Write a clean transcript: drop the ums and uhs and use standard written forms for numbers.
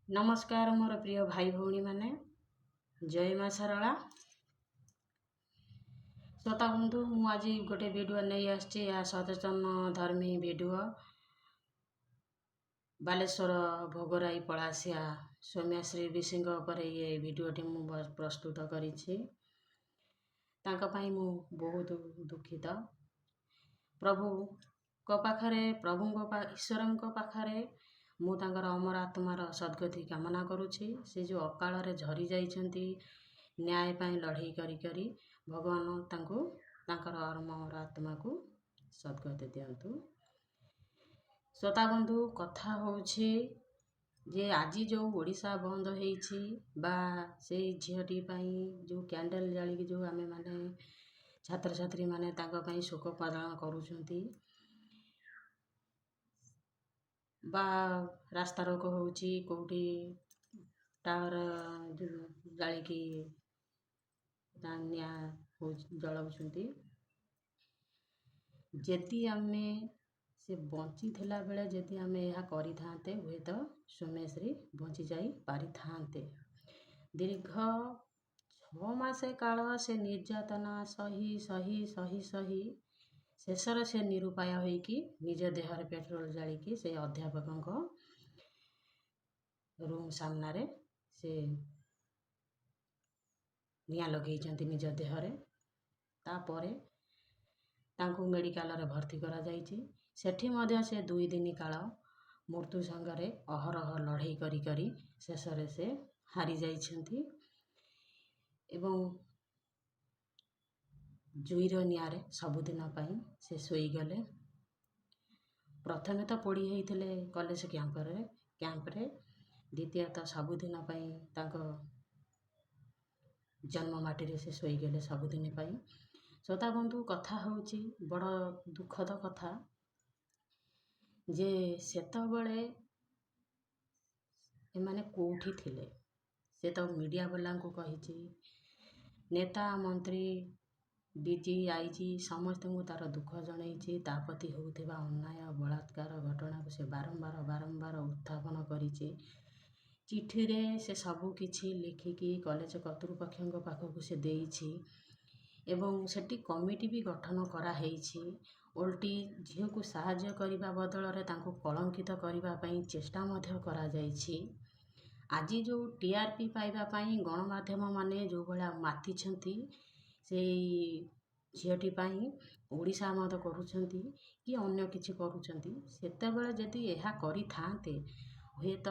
ନମସ୍କାର ମୋର ପ୍ରିୟ ଭାଇ ଭଉଣୀମାନେ, ଜୟ ମା ଶାରଳା। ଶ୍ରୋତା ବନ୍ଧୁ, ମୁଁ ଆଜି ଗୋଟେ ଭିଡ଼ିଓ ନେଇ ଆସିଛି। ଏହା ସଚେତନ ଧର୍ମୀ ଭିଡ଼ିଓ। ବାଲେଶ୍ୱର ଭୋଗରାଇ ପଳାଶିଆ ସୌମ୍ୟଶ୍ରୀ ବିଶିଙ୍କ ଉପରେ ଇଏ ଭିଡ଼ିଓଟି ମୁଁ ପ୍ରସ୍ତୁତ କରିଛି। ତାଙ୍କ ପାଇଁ ମୁଁ ବହୁତ ଦୁଃଖିତ। ପ୍ରଭୁଙ୍କ ପାଖରେ, ପ୍ରଭୁଙ୍କ ଈଶ୍ୱରଙ୍କ ପାଖରେ ମୁଁ ତାଙ୍କର ଅମର ଆତ୍ମାର ସଦ୍ଗତି କାମନା କରୁଛି। ସେ ଯେଉଁ ଅକାଳରେ ଝରି ଯାଇଛନ୍ତି ନ୍ୟାୟ ପାଇଁ ଲଢ଼େଇ କରି କରି, ଭଗବାନ ତାଙ୍କୁ ତାଙ୍କର ଅମର ଆତ୍ମାକୁ ସଦ୍ଗତି ଦିଅନ୍ତୁ। ଶ୍ରୋତା ବନ୍ଧୁ, କଥା ହେଉଛି ଯେ ଆଜି ଯେଉଁ ଓଡ଼ିଶା ବନ୍ଦ ହେଇଛି ବା ସେଇ ଝିଅଟି ପାଇଁ ଯେଉଁ କ୍ୟାଣ୍ଡେଲ୍ ଜାଳିକି ଯେଉଁ ଆମେମାନେ ଛାତ୍ରଛାତ୍ରୀମାନେ ତାଙ୍କ ପାଇଁ ଶୋକ ପାଳନ କରୁଛନ୍ତି ବା ରାସ୍ତାରୋକ ହେଉଛି, କେଉଁଠି ଟାୱାର ଜାଳିକି ନିଆଁ ହେଉଛି ଜଳାଉଛନ୍ତି, ଯଦି ଆମେ ସେ ବଞ୍ଚିଥିଲା ବେଳେ ଯଦି ଆମେ ଏହା କରିଥାନ୍ତେ, ହୁଏତ ସୌମ୍ୟଶ୍ରୀ ବଞ୍ଚିଯାଇ ପାରିଥାନ୍ତେ। ଦୀର୍ଘ 6 ମାସ କାଳ ସେ ନିର୍ଯାତନା ସହି ସହି ସହି ସହି ଶେଷରେ ସେ ନିରୁପାୟ ହୋଇକି ନିଜ ଦେହରେ ପେଟ୍ରୋଲ ଜାଳିକି ସେ ଅଧ୍ୟାପକଙ୍କ ରୁମ୍ ସାମ୍ନାରେ ସେ ନିଆଁ ଲଗେଇଛନ୍ତି ନିଜ ଦେହରେ। ତାପରେ ତାଙ୍କୁ ମେଡ଼ିକାଲରେ ଭର୍ତ୍ତି କରାଯାଇଛି। ସେଠି ମଧ୍ୟ ସେ 2 ଦିନ କାଳ ମୃତ୍ୟୁ ସାଙ୍ଗରେ ଅହରହ ଲଢ଼େଇ କରି କରି ଶେଷରେ ସେ ହାରି ଯାଇଛନ୍ତି ଏବଂ ଜୁଇର ନିଆଁରେ ସବୁଦିନ ପାଇଁ ସେ ଶୋଇଗଲେ। ପ୍ରଥମେ ତ ପୋଡ଼ି ହେଇଥିଲେ କଲେଜ କ୍ୟାମ୍ପରେ, ଦ୍ୱିତୀୟତଃ ସବୁଦିନ ପାଇଁ ତାଙ୍କ ଜନ୍ମ ମାଟିରେ ସେ ଶୋଇଗଲେ ସବୁଦିନ ପାଇଁ। ଶ୍ରୋତା ବନ୍ଧୁ, କଥା ହେଉଛି ବଡ଼ ଦୁଃଖଦ କଥା ଯେ ସେତେବେଳେ ଏମାନେ କେଉଁଠି ଥିଲେ? ସେ ତ ମିଡ଼ିଆ ବାଲାଙ୍କୁ କହିଛି, ନେତା ମନ୍ତ୍ରୀ ଡିଜି ଆଇଜି ସମସ୍ତଙ୍କୁ ତା'ର ଦୁଃଖ ଜଣେଇଛି। ତା ପ୍ରତି ହେଉଥିବା ଅନ୍ୟାୟ ବଳାତ୍କାର ଘଟଣାକୁ ସେ ବାରମ୍ବାର ବାରମ୍ବାର ଉତ୍ଥାପନ କରିଛି। ଚିଠିରେ ସେ ସବୁ କିଛି ଲେଖିକି କଲେଜ କର୍ତ୍ତୃପକ୍ଷଙ୍କ ପାଖକୁ ସେ ଦେଇଛି ଏବଂ ସେଠି କମିଟି ବି ଗଠନ କରାହେଇଛି। ଓଲଟି ଝିଅକୁ ସାହାଯ୍ୟ କରିବା ବଦଳରେ ତାଙ୍କୁ କଳଙ୍କିତ କରିବା ପାଇଁ ଚେଷ୍ଟା ମଧ୍ୟ କରାଯାଇଛି। ଆଜି ଯେଉଁ TRP ପାଇବା ପାଇଁ ଗଣମାଧ୍ୟମ ମାନେ ଯେଉଁ ଭଳିଆ ମାତିଛନ୍ତି, ସେଇ ଝିଅଟି ପାଇଁ ଓଡ଼ିଶା ବନ୍ଦ କରୁଛନ୍ତି କି ଅନ୍ୟ କିଛି କରୁଛନ୍ତି, ସେତେବେଳେ ଯଦି ଏହା କରିଥାନ୍ତେ ହୁଏତ